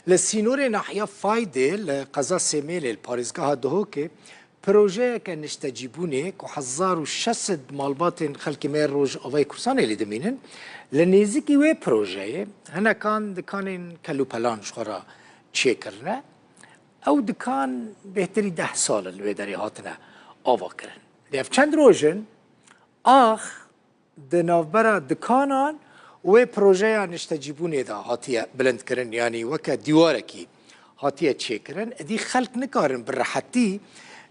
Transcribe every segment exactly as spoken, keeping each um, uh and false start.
Li sînorê nahiya Faydê li qeza Sêmêlê li parêzgeha Duhokê projeyeke niştecîbûnê ku hezar û şeş sed malbatên xelkê me Rojavayê Kurdistanê lê dimînin, li nêzîkî wê projeyê hinekan dikanên kelûpelan ji xwe re çêkirine. Ew dikan bêhtirî deh sal in li wê derê hatine avakirin. Lê ev çend roj in ax di navbera dikanan û wê projeya niştecîbûnê de hatiye bilindkirin, yanî weke dîwarekî hatiye çêkirin. Êdî xelk nikarin bi rehetî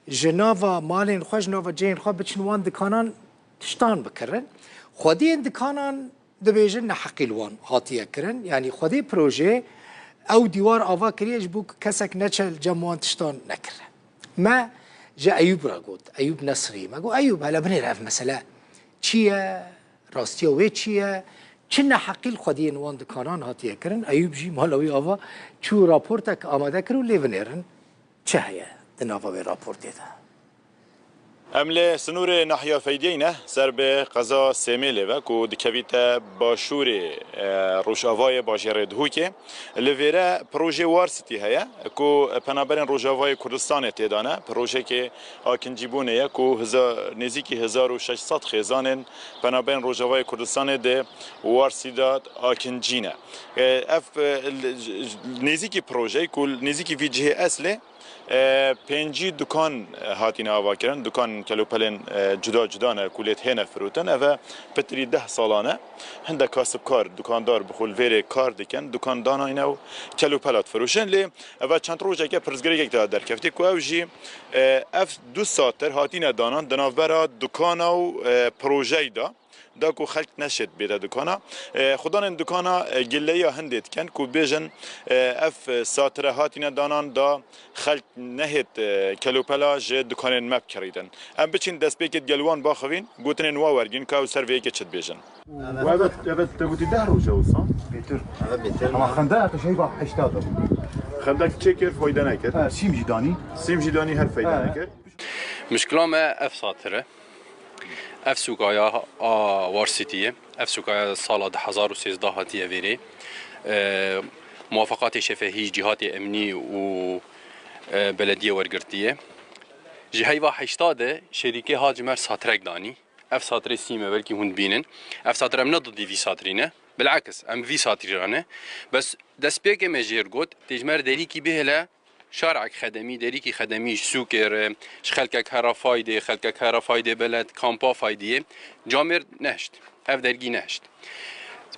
ji nava malên xwe, ji nava cihên xwe biçin wan dikanan tiştan bikirin. Xwediyên dikanan dibêjin neheqî li wan hatiye kirin. Yanî xwedî projeyê ew dîwar ava kiriye ji bo ku kesek neçe li cem wan tiştan nekire. Me ji Eyûb re got, Eyûb Nesrî. Me got, Eyûb, hele binêre ev mesele çi ye? Rastiya wê çi ye? Çi neheqî li xwediyên wan dikanan hatiye kirin? Eyûb jî mala wî ava çû raportek amade kir û lê binêrin çi heye di nava wê raportê de. Em li sinûrê nahiya Feydiyê ne, ser bi qeza Sêmêlê ve ku dikevîte başûrê, e, rojavayê bajêrê Duhokê. Li vêre projê War City heye ku penaberên Rojavayê Kurdistanê tê de ne. Projekê akincîbûnê ye ku hiza-, nêzîkî hezar û şeş sed xêzanên penaberên Rojavayê Kurdistanê di War City de akincî ne. E, ev, e, l-, j-, j-, nêzîkî projeyê ku nêzîkî vî cihê eslê, e, pêncî dukan, e, hatine avakirin. Dukan kelûpelên, e, cuda cuda ne ku lê hêne firotin. Ev e pitirî deh salan e. Hindek kasibkar, dukandar bi xwe li vêrê kar dikin, dukan danayne û kelûpela difiroşin. Lê ev e çend rojeke pirsgirêkek de derkeftî ku ew jî, e, ev du satir hatine danan di navbera dukana û, e, projeyê de. Da ku xelk neşêt bête dukana. E, xudanên dukana, e, gileya hindê dikin ku bêjin, e, ev satire hatine danan da xelk nehêt, e, kelopela ji dukanên me bikirîtin. Em biçin destpêkê digel wan baxivîn, gotinên wa wergîn ka ew ser vê yekê çi dibêjin. Û evet, evet, te gotî deh roj e wisa. Bêtir. Ama xende tu şey bak heşta da. Xendek çêkir, fayde nekir. Ha, sîm jî danî. Sîm jî danî, her fayde nekir. Mişkila me ev satir e. Ev sûkaya a War City ye. Ev sûkaya sala du hezar û sêzdeh hatiye vêrê. E, muwafaqatê şefehî, cîhatê emnî û, e, belediye wergirtiye. Ji heyva heşta de şerîkê hat ji me r satirek danî. Ev satirê sîm e, belkî hûn dibînin. Ev satir em ne didî vî satirî ne. Bilekis, em vî satirî re ne. Bes destpêkê me jêr got, tê ji me r derîkî bihêle, şarek xedemî, derîkî xedemî ji sûkê re, ji xelkek here Faydê, xelkek here Faydê Beled, kampa Faydiyê, camêr nehişt. Ev dergî nehişt.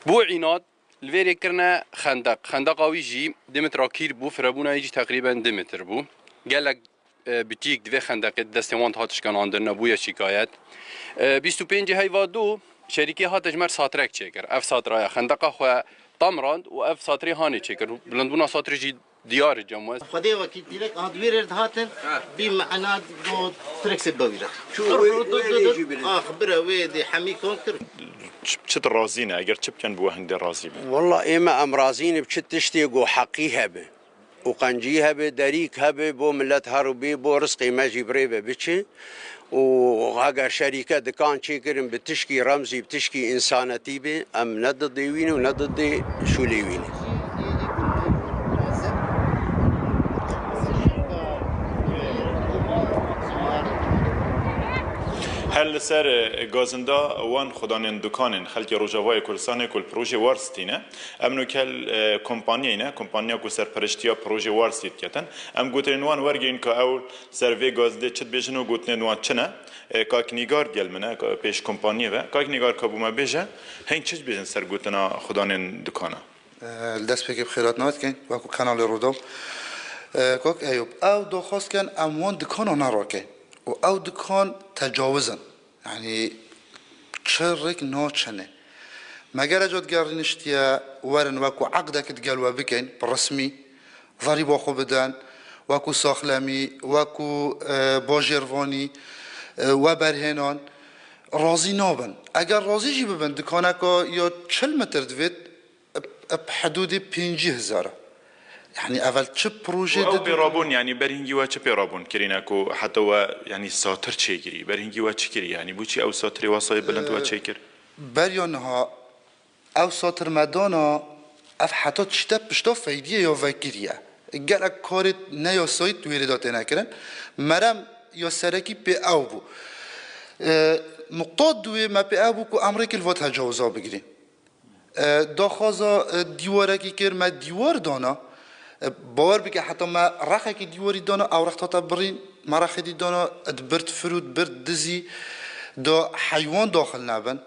Bo înat, li vêrê kirine xendeq. Xendeqa wî jî du metra kîr bû, firebûna wî jî teqrîben du metr bû. Gelek, e, bitîk di vê xendeqê di destê wan dihat şikanandin, nebûye şikayet. E, bîst û pêncê heyva du, şerîkê hate ji me r satirek çêkir. Ev satira ya xendeqa xwe tam rand û ev satirê hanê çêkir. Bilindbûna satirê jî diyar e cem we. Xwedê wekî dîrek a di wê rê dihatin, bî mena do trek sê bawî re. Çû wê, wê lê jî birin. Ax, bire wê dê hemî kon kir. Çi, çi tu razî ne? Eger çi bikin bi we hindê razî bin? Walla ême em razî ne bi çi tiştê ku heqî hebe. Û qencî hebe, derîk hebe, bo milet her û bê, bo rizqê me jî bi rê ve biçe. Û heger şerîke dikan çêkirin bi tişkî remzî, bi tişkî însanetî be, em ne didê wî ne û ne didê şûlê wî ne. Her li ser, e, gazinda wan xudanên dukanên xelkê Rojavayê Kurdistanê ku li projê War City ne, em nûke li, e, kompanyayê ne, kompanya ku serperiştiya projê War City diketin. Em gotinên wan wergirîn ka ew ser vê gazindê çi dibêjin û gotinên wan çi ne. E, Kak Nîgar gel min e, ka pêş kompanyê ve. Kak Nîgar, ka bo me bêje, hên çi dibêjin ser gotina xudanên dukana? E, li destpêkê bi xêr hatina dikin, wekû Kanalê Rûdaw. E, Kak Eyûb, ew daxwaz ken em wan dikana nerakin. Û ew dikan tecawiz in. Yanî çi rêk naçine. Me gere ca digerîniştiye werin wekû eqdek digel we bikin, bi resmî, zerîba xwe bidin, wekû saxlemî, wekû, e, bajêrvanî, e, we berhênan razî nabin. Eger razî jî bibin, dikaneka ya çil metir divêt, bi hidûdê pêncî hezar e. Yanî evel çi projê... Û ew pêrabûn, yanî berhingî we çi pêrabûn kirîne ku heta we, yanî satir çêkirî? Berhingî we çi kirî? Yanî bo çi ew satirê wesayê bilind we çêkir? Beriya niha ew satir me dana Ev heta tişte pişta feydiyê ya vekirî ye. Gelek karê neyasayî di wêrê de têne kirin. Merem ya serekî pê ew bû. E, Nuqta duwê me pê ew bû ku em rêkê li va tecawiza bigirîn. E, daxwaza, e, dîwarekî kir, me dîwar dana. E, bawer bike heta me rexekî dîwarî dana, ew rex hate birîn, me rexê dî dana, di bird firû, di bird dizî, da heywan daxil nebin.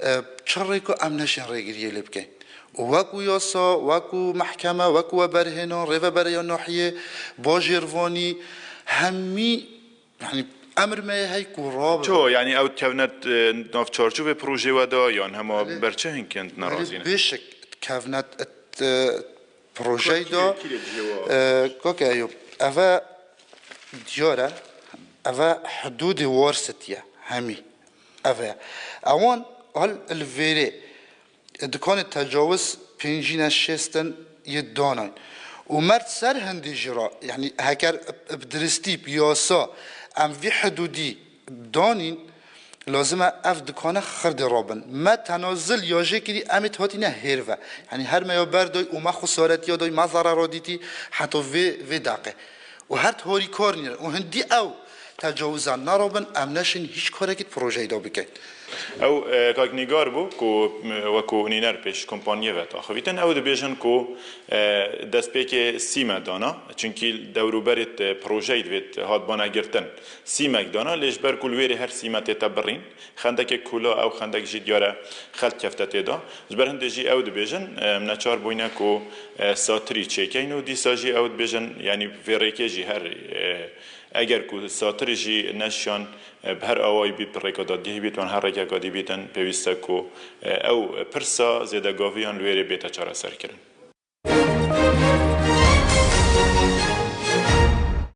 E, çi rêko em neşên rêgiriyê lê bikeyn. Û wekû yasa, wekû mehkeme, wekû weberhênan, rêvebereya nahiyê, bajêrvanî, hemî, yanî emir me ye hey ku rabin. Ço, yanî ew dikevne, e, nav çarçovê projê we de yan hema Belê. Ber çi hinkin Belê, nerazî ne? Bêşik dikevne, e, projeyê de. Kîrê, kîrê cihê we? E, Kaka Eyûb, eve diyar e, eve hidûdê Warsitî ye, hemî. Eve. Ewan hal li vêrê dikanê tecawiz pêncî ne şêst in yê danayîn. Û me ser hindê jî re, yanî heker bi diristî, bi yasa em vî hidûdî danîn, lazim e ev dikane xirdê rabin. Me tenazil ya jê kirî, em ê hatîne hêr ve. Yanî her me ya berdayî û me xisaretiya dayî, me zerera dîtî heta vê, vê deqê. Û her harîkar nîne. Û hindî ew tecawizan nerabin, em neşin hîç karekî di projeyê de bikin. Ew, e, kak Nîgar bû ku, e, wekû nîner pêş kompaniyê ve daxivîtin. Ew dibêjin ku, e, destpêkê sîme dana, çunkî dewrûberê di projeyê divêt hat bane girtin. Sîmek dana, lê ji ber ku li wêrê her sîme tête birîn, xendekek kula ew xendek jî diyar e xelk kefte tê de. Ji ber hindê jî ew dibêjin, em neçar bûyne ku, e, satirî çêkeyn û dîsa jî ew dibêjin, yanî vê rêkê jî her, e, eger ku satirî jî neşiyan, e, bi her awayî bît, bi rêka dadgehî bît, wan her rêkeka dî bîtin, pêwîst e ku, e, ew pirsa zêdegaviyan li wêrê bête çareserkirin.